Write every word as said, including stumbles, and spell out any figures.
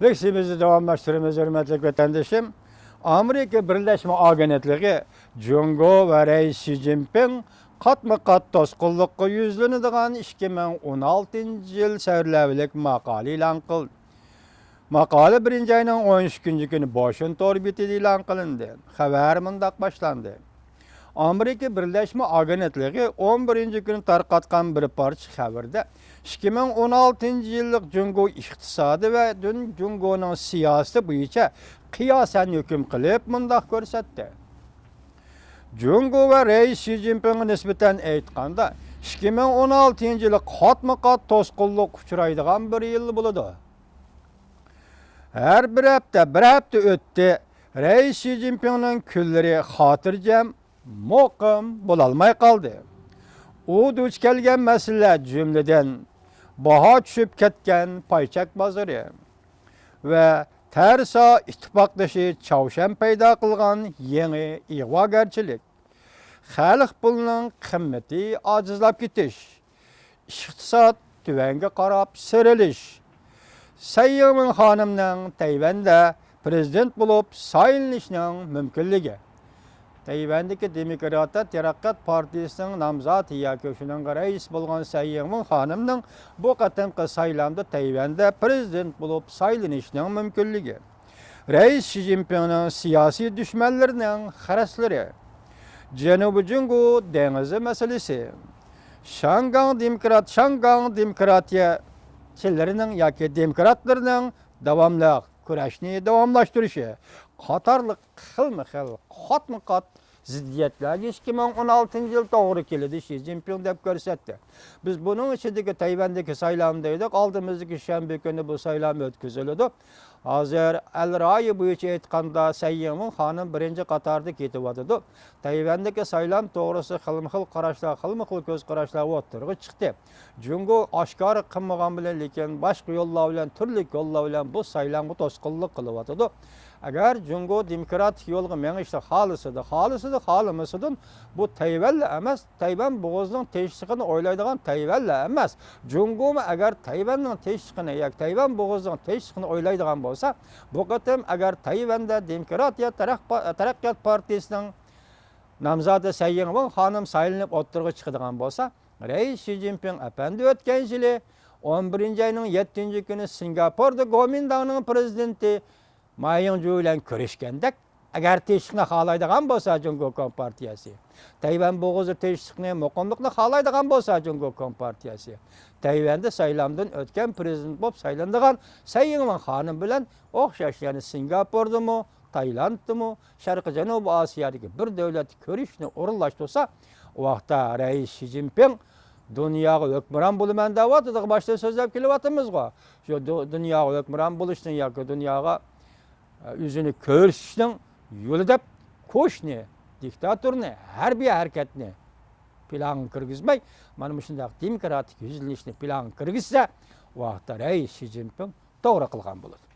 بىز سۆزىمىزنى داۋاملاشتۇرىمىز، ھۆرمەتلىك ۋەتەندىشىم. ئامېرىكا بىرلەشمە ئاگېنتلىقى جۇڭگو ۋە رەئىس شى جىنپىڭ قاتمۇ قات توسقۇنلۇققا يۈزلىنىدىغان ئىككى مىڭ ئون ئالتىنچى يىل سەۋرلەۋىلىك ماقالە ئېلان قىلدى. ماقالە بىرىنچى ئاينىڭ ئون ئىككىنچى كۈنى بوشىن تور بېتىدە ئېلان قىلىندى. خەۋەر مۇنداق باشلاندى. ئامېرىكا بىرلەشمە ئاگېنتلىقى ئون بىرىنچى كۈنى تارقاتقان بىر پارچە خەۋىرىدە، ئىككى مىڭ ئون ئالتىنچى يىللىق جۇڭگو ئىقتىسادى ۋە دۇن-، جۇڭگونىڭ سىياسىتى بويىچە قىياسەن ھۆكۈم قىلىپ مۇنداق كۆرسەتتى. جۇڭگو ۋە رەئىس شى جىنپىڭغا نىسبەتەن ئېيتقاندا، ئىككى مىڭ ئون ئالتىنچى يىلى قاتمۇ قات توسقۇنلۇققا ئۇچرايدىغان بىر يىل بولىدۇ. ھەر بىر ھەپتە، بىر ھەپتە ئۆتتى. رەئىس شى جىنپىڭنىڭ كۈنلىرى خاتىرجەم، مۇقىم بولالماي قالدى. ئۇ دۇچ كەلگەن مەسىلىلەر، جۈملىدىن، باھا چۈشۈپ كەتكەن پايچەك بازىرى ۋە تەرسا ئىتتىپاقدىشى چاۋشيەن پەيدا قىلغان يېڭى ئىغۋاگەرچىلىك، خەلق پۇلىنىڭ قىممىتى ئاجىزلاپ كېتىش، ئىقتىساد تۆۋەنگە قاراپ سىيرىلىش، سەي يىڭۋېن خانىمنىڭ تەيۋەندە پىرېزىدېنت بولۇپ سايلىنىشىنىڭ مۇمكىنلىكى، تەيۋەندىكى دېموكراتىيە تەرەققىيات پارتىيىسىنىڭ نامزاتى ياكى شۇنىڭغا رەئىس بولغان سەي يىڭۋېن خانىمنىڭ بۇ قېتىمقى سايلامدا تەيۋەندە پىرېزىدېنت بولۇپ سايلىنىشىنىڭ مۇمكىنلىكى، رەئىس شى جىنپىڭنىڭ سىياسىي دۈشمەنلىرىنىڭ خەرەسلىرى، جەنۇبىي جۇڭگو دېڭىزى مەسىلىسى، شياڭگاڭ دېموكرات-، شياڭگاڭ دېموكراتىيەچىلىرىنىڭ ياكى دېموكراتلىرىنىڭ داۋاملىق كۈرەشنى داۋاملاشتۇرۇشى قاتارلىق خىلمۇ خىل، قاتمۇ قات زىددىيەتلەرگە ئىككى مىڭ ئون ئالتىنچى يىل توغرا كېلىدۇ، شى جىنپىڭ دەپ كۆرسەتتى. بىز بۇنىڭ ئىچىدىكى تەيۋەندىكى سايلام دەيدۇق، ئالدىمىزدىكى شەنبە كۈنى بۇ سايلام ئۆتكۈزۈلىدۇ. ھازىر ئەل رايى بويىچە ئېيتقاندا، سەي يىڭۋېن خانىم بىرىنچى قاتاردا كېتىۋاتىدۇ. تەيۋەندىكى سايلام توغرىسىدا خىلمۇ خىل قاراشلار، خىلمۇ خىل كۆز قاراشلار ئوتتۇرىغا چىقتى. جۇڭگو ئاشكارا قىلمىغان بىلەن، لېكىن باشقا يوللار بىلەن، تۈرلۈك يوللار بىلەن بۇ سايلامغا توسقۇنلۇق قىلىۋاتىدۇ. ئەگەر جۇڭگو دېموكراتىك يولغا مېڭىشنى خالىسىدۇ، خالىسىدۇ، خالىمىسىدۇ، بۇ تەيۋەنلا ئەمەس، تەيۋەن بوغۇزىنىڭ تىنچلىقىنى ئويلايدىغان تەيۋەنلا ئەمەس، جۇڭگومۇ ئەگەر تەيۋەننىڭ تىنچلىقىنى ياكى تەيۋەن بوغۇزىنىڭ تىنچلىقىنى ئويلايدىغان بولسا، بۇ قېتىم ئەگەر تەيۋەندە دېموكراتىيە تەرەق-، تەرەققىيات پارتىيىسىنىڭ نامزاتى سەي يىڭۋېن خانىم سايلىنىپ ئوتتۇرىغا چىقىدىغان بولسا، رەئىس شى جىنپىڭ ئەپەندى ئۆتكەن يىلى ئون بىرىنچى ئاينىڭ يەتتىنچى كۈنى سىنگاپوردا گومىنداڭنىڭ پىرېزىدېنتى ما يىڭجۇ بىلەن كۆرۈشكەندەك، ئەگەر تىنچلىقنى خالايدىغان بولسا جۇڭگو كومپارتىيەسى، تەيۋەن بوغۇزى تىنچلىقنى، مۇقىملىقنى خالايدىغان بولسا جۇڭگو كومپارتىيەسى، تەيۋەندە سايلامدىن ئۆتكەن پىرېزىدېنت بولۇپ سايلىنىدىغان سەي يىڭۋېن خانىم بىلەن ئوخشاش، يەنى سىنگاپوردىمۇ، تايلاندتىمۇ، شەرقىي جەنۇبىي ئاسىيادىكى بىر دۆلەتتە كۆرۈشۈشنى ئورۇنلاشتۇرسا، ئۇ ۋاقىتتا رەئىس شى جىنپىڭ دۇنياغا ھۆكۈمران بولىمەن دەۋاتىدىغۇ، باشتا سۆزلەپ كېلىۋاتىمىزغۇ. شۇ دۇ-، دۇنياغا ھۆكۈمران بولۇشنىڭ ياكى دۇنياغا، ئە، ئۆزىنى كۆرسىتىشنىڭ يولى دەپ كوچنى، دىكتاتورنى، ھەربىي ھەرىكەتنى پىلانغا كىرگۈزمەي، مانا مۇشۇنداق دېموكراتىك يۈزلىنىشنى پىلانغا كىرگۈزسە، ئۇ ۋاقىتتا رەئىس شى جىنپىڭ توغرا قىلغان بولىدۇ.